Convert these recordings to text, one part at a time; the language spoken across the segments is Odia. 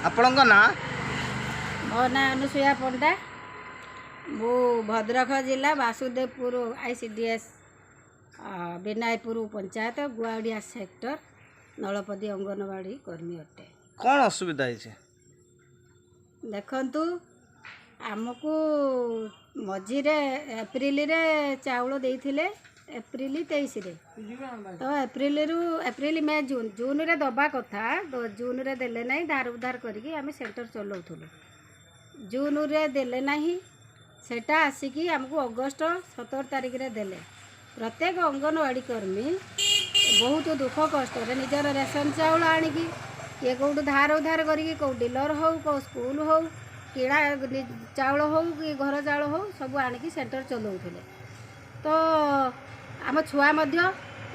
ଆପଣଙ୍କ ନାଁ? ମୋ ନାଁ ଅନୁସୂୟା ପଣ୍ଡା। ମୁଁ ଭଦ୍ରକ ଜିଲ୍ଲା Basudevpur ICDS, Binayakpur panchayat, Guaudia sector, Nalapadi anganwadi କର୍ମୀ ଅଟେ। କ'ଣ ଅସୁବିଧା ହେଇଛି? ଦେଖନ୍ତୁ, ଆମକୁ ମଝିରେ ଏପ୍ରିଲରେ ଚାଉଳ ଦେଇଥିଲେ, ଏପ୍ରିଲ 23ରେ। ତ ଏପ୍ରିଲରୁ ଏପ୍ରିଲ, ମେ, ଜୁନ୍, ଜୁନରେ ଦେବା କଥା, ଜୁନରେ ଦେଲେ ନାହିଁ। ଧାର ଉଧାର କରିକି ଆମେ ସେଣ୍ଟର ଚଲାଉଥିଲୁ। ଜୁନରେ ଦେଲେ ନାହିଁ, ସେଟା ଆସିକି ଆମକୁ ଅଗଷ୍ଟ 17 ତାରିଖରେ ଦେଲେ। ପ୍ରତ୍ୟେକ ଅଙ୍ଗନବାଡ଼ି କର୍ମୀ ବହୁତ ଦୁଃଖ କଷ୍ଟରେ ନିଜର ରେସନ ଚାଉଳ ଆଣିକି, କିଏ କେଉଁଠୁ ଧାର ଉଧାର କରିକି, କେଉଁ ଡିଲର ହଉ, କେଉଁ ସ୍କୁଲ ହଉ, କିଣା ଚାଉଳ ହଉ କି ଘର ଚାଉଳ ହଉ, ସବୁ ଆଣିକି ସେଣ୍ଟର ଚଲାଉଥିଲେ। ତ ଆମ ଛୁଆ ମଧ୍ୟ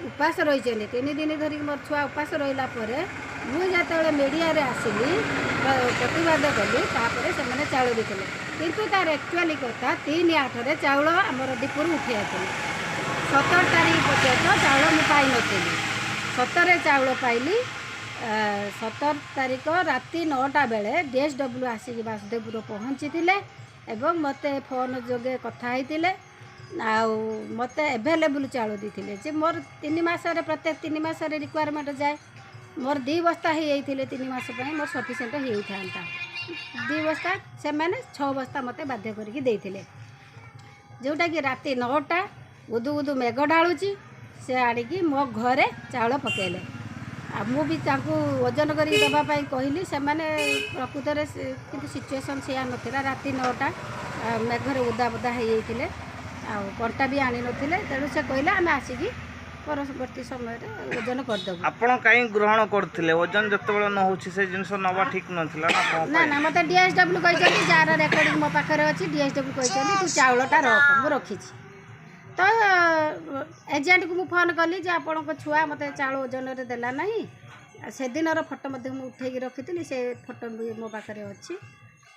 ଉପାସ ରହିଛନ୍ତି 3 ଦିନ ଧରିକି। ମୋର ଛୁଆ ଉପାସ ରହିଲା ପରେ ମୁଁ ଯେତେବେଳେ ମିଡ଼ିଆରେ ଆସିଲି, ପ୍ରତିବାଦ କଲି, ତାପରେ ସେମାନେ ଚାଉଳ ଦେଇଥିଲେ। କିନ୍ତୁ ତାର ଆକ୍ଚୁଆଲି କଥା, 3/8ରେ ଚାଉଳ ଆମର ଡିପୋରୁ ଉଠି ଆସିଥିଲା। 17 ତାରିଖ ପର୍ଯ୍ୟନ୍ତ ଚାଉଳ ମୁଁ ପାଇନଥିଲି। 17ରେ ଚାଉଳ ପାଇଲି। 17 ତାରିଖ ରାତି 9ଟା ବେଳେ DSW ଆସିକି ବାସୁଦେବପୁର ପହଞ୍ଚିଥିଲେ ଏବଂ ମୋତେ ଫୋନ୍ ଯୋଗେ କଥା ହେଇଥିଲେ ଆଉ ମୋତେ ଆଭେଲେବୁଲ୍ ଚାଉଳ ଦେଇଥିଲେ ଯେ ମୋର 3 ମାସରେ, ପ୍ରତ୍ୟେକ 3 ମାସରେ ରିକ୍ୱାରମେଣ୍ଟ ଯାଏ। ମୋର 2 ବସ୍ତା ହେଇଯାଇଥିଲେ 3 ମାସ ପାଇଁ ମୋର ସଫିସିଏଣ୍ଟ ହେଇଯାଇଥାନ୍ତା 2 ବସ୍ତା। ସେମାନେ 6 ବସ୍ତା ମୋତେ ବାଧ୍ୟ କରିକି ଦେଇଥିଲେ, ଯେଉଁଟାକି ରାତି 9ଟା, ଗୁଦୁ ଗୁଦୁ ମେଘ ଢାଳୁଛି, ସେ ଆଣିକି ମୋ ଘରେ ଚାଉଳ ପକାଇଲେ। ଆଉ ମୁଁ ବି ତାଙ୍କୁ ଓଜନ କରିକି ଦେବା ପାଇଁ କହିଲି। ସେମାନେ ପ୍ରକୃତରେ କିନ୍ତୁ ସିଚୁଏସନ୍ ସେଇଆ ନଥିଲା। ରାତି 9ଟା, ମେଘରେ ଓଦା ବୋଦା ହେଇଯାଇଥିଲେ ଆଉ କଣ୍ଟା ବି ଆଣିନଥିଲେ। ତେଣୁ ସେ କହିଲେ, ଆମେ ଆସିକି ପରବର୍ତ୍ତୀ ସମୟରେ ଓଜନ କରିଦେବୁ। ଆପଣ କାହିଁ ଗ୍ରହଣ କରୁଥିଲେ? ଓଜନ ଯେତେବେଳେ ନ ହେଉଛି, ସେ ଜିନିଷ ନେବା ଠିକ୍ ନଥିଲା ନା କ'ଣ? ନା ନା, ମୋତେ DSW କହିଛନ୍ତି, ଯାହାର ରେକର୍ଡ଼ିଂ ମୋ ପାଖରେ ଅଛି। DSW କହିଛନ୍ତି, ତୁ ଚାଉଳଟା ରଖ। ମୁଁ ରଖିଛି। ତ ଏଜେଣ୍ଟକୁ ମୁଁ ଫୋନ୍ କଲି ଯେ ଆପଣଙ୍କ ଛୁଆ ମୋତେ ଚାଉଳ ଓଜନରେ ଦେଲା ନାହିଁ। ଆଉ ସେଦିନର ଫଟୋ ମଧ୍ୟ ମୁଁ ଉଠେଇକି ରଖିଥିଲି, ସେ ଫଟୋ ବି ମୋ ପାଖରେ ଅଛି।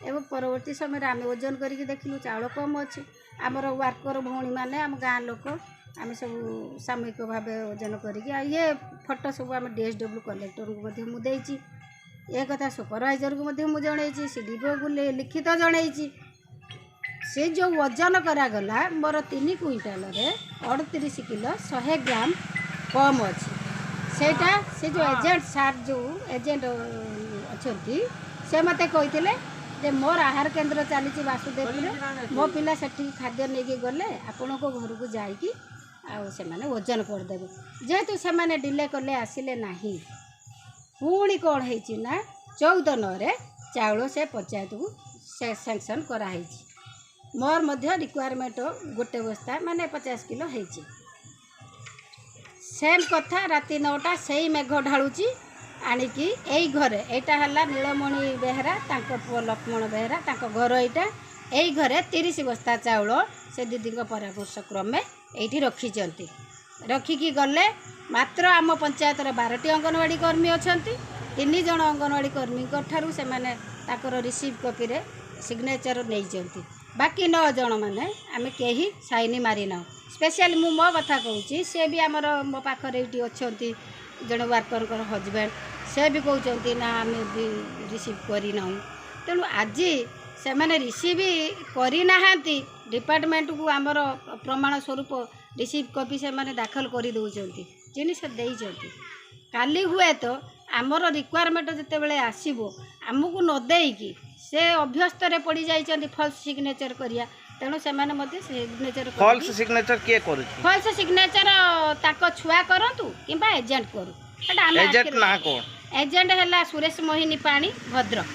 ଏବଂ ପରବର୍ତ୍ତୀ ସମୟରେ ଆମେ ଓଜନ କରିକି ଦେଖିଲୁ, ଚାଉଳ କମ୍ ଅଛି। ଆମର ୱାର୍କର ଭଉଣୀମାନେ, ଆମ ଗାଁ ଲୋକ, ଆମେ ସବୁ ସାମୂହିକ ଭାବେ ଓଜନ କରିକି, ଆଉ ଇଏ ଫଟୋ ସବୁ ଆମେ DSW କଲେକ୍ଟରଙ୍କୁ ମଧ୍ୟ ମୁଁ ଦେଇଛି। ଏ କଥା ସୁପରଭାଇଜରକୁ ମଧ୍ୟ ମୁଁ ଜଣେଇଛି, CDPଓକୁ ଲିଖିତ ଜଣେଇଛି। ସେ ଯେଉଁ ଓଜନ କରାଗଲା, ମୋର 3 କୁଇଣ୍ଟାଲରେ 38 କିଲୋ 100 ଗ୍ରାମ କମ୍ ଅଛି। ସେଇଟା ସେ ଯେଉଁ ଏଜେଣ୍ଟ ସାର୍, ଯେଉଁ ଏଜେଣ୍ଟ ଅଛନ୍ତି, ସେ ମୋତେ କହିଥିଲେ ଯେ ମୋର ଆହାର କେନ୍ଦ୍ର ଚାଲିଛି ବାସୁଦେବପୁରରେ, ମୋ ପିଲା ସେଠିକି ଖାଦ୍ୟ ନେଇକି ଗଲେ ଆପଣଙ୍କ ଘରକୁ ଯାଇକି ଆଉ ସେମାନେ ଓଜନ କରିଦେବେ। ଯେହେତୁ ସେମାନେ ଡିଲେ କଲେ, ଆସିଲେ ନାହିଁ, ପୁଣି କ'ଣ ହେଇଛି ନା 14/9ରେ ଚାଉଳ ସେ ପଞ୍ଚାୟତକୁ ସେ ସାଙ୍କସନ୍ କରାହେଇଛି। ମୋର ମଧ୍ୟ ରିକ୍ୱାରମେଣ୍ଟ ଗୋଟେ ବସ୍ତା, ମାନେ 50 କିଲୋ ହେଇଛି। ସେମ୍ କଥା, ରାତି 9ଟା, ସେଇ ମେଘ ଢାଳୁଛି, ଆଣିକି ଏଇ ଘରେ, ଏଇଟା ହେଲା ନୀଳମଣି ବେହେରା, ତାଙ୍କ ପୁଅ ଲକ୍ଷ୍ମଣ ବେହେରା, ତାଙ୍କ ଘର ଏଇଟା। ଏଇ ଘରେ 30 ବସ୍ତା ଚାଉଳ ସେ ଦିଦିଙ୍କ ପରାମର୍ଶ କ୍ରମେ ଏଇଠି ରଖିଛନ୍ତି, ରଖିକି ଗଲେ। ମାତ୍ର ଆମ ପଞ୍ଚାୟତର 12ଟି ଅଙ୍ଗନବାଡ଼ି କର୍ମୀ ଅଛନ୍ତି। ତିନି ଜଣ ଅଙ୍ଗନବାଡ଼ି କର୍ମୀଙ୍କ ଠାରୁ ସେମାନେ ତାଙ୍କର ରିସିଭ୍ କପିରେ ସିଗ୍ନେଚର ନେଇଛନ୍ତି। ବାକି ନଅ ଜଣ ମାନେ ଆମେ କେହି ସାଇନି ମାରିନାହୁଁ। ସ୍ପେଶିଆଲି ମୁଁ ମୋ କଥା କହୁଛି, ସେ ବି ଆମର ମୋ ପାଖରେ ଏଇଠି ଅଛନ୍ତି ଜଣେ ୱାର୍କରଙ୍କର ହଜବେଣ୍ଡ, ସେ ବି କହୁଛନ୍ତି ନା, ଆମେ ବି ରିସିଭ୍ କରିନାହୁଁ। ତେଣୁ ଆଜି ସେମାନେ ରିସିଭ୍ କରିନାହାନ୍ତି, ଡିପାର୍ଟମେଣ୍ଟକୁ ଆମର ପ୍ରମାଣ ସ୍ୱରୂପ ରିସିଭ୍ କପି ସେମାନେ ଦାଖଲ କରିଦେଉଛନ୍ତି, ଜିନିଷ ଦେଇଛନ୍ତି। କାଲି ହୁଏତ ଆମର ରିକ୍ୱାରମେଣ୍ଟ ଯେତେବେଳେ ଆସିବ, ଆମକୁ ନ ଦେଇକି ସେ ଅଭ୍ୟସ୍ତରେ ପଡ଼ିଯାଇଛନ୍ତି ଫଲ୍ସ ସିଗ୍ନେଚର କରିବା। ତେଣୁ ସେମାନେ ମଧ୍ୟ ସିଗ୍ନେଚର ଫଲ୍ସ ସିଗ୍ନେଚର କିଏ କରୁଛି? ଫଲ୍ସ ସିଗ୍ନେଚର ତାଙ୍କ ଛୁଆ କରନ୍ତୁ କିମ୍ବା ଏଜେଣ୍ଟ କରୁ, ସେଟା ଆମେ ଏଜେଣ୍ଟ ନାଁ କ'ଣ? ଏଜେଣ୍ଟ ହେଲା ସୁରେଶ ମୋହିନୀ ପାଣି, ଭଦ୍ରକ।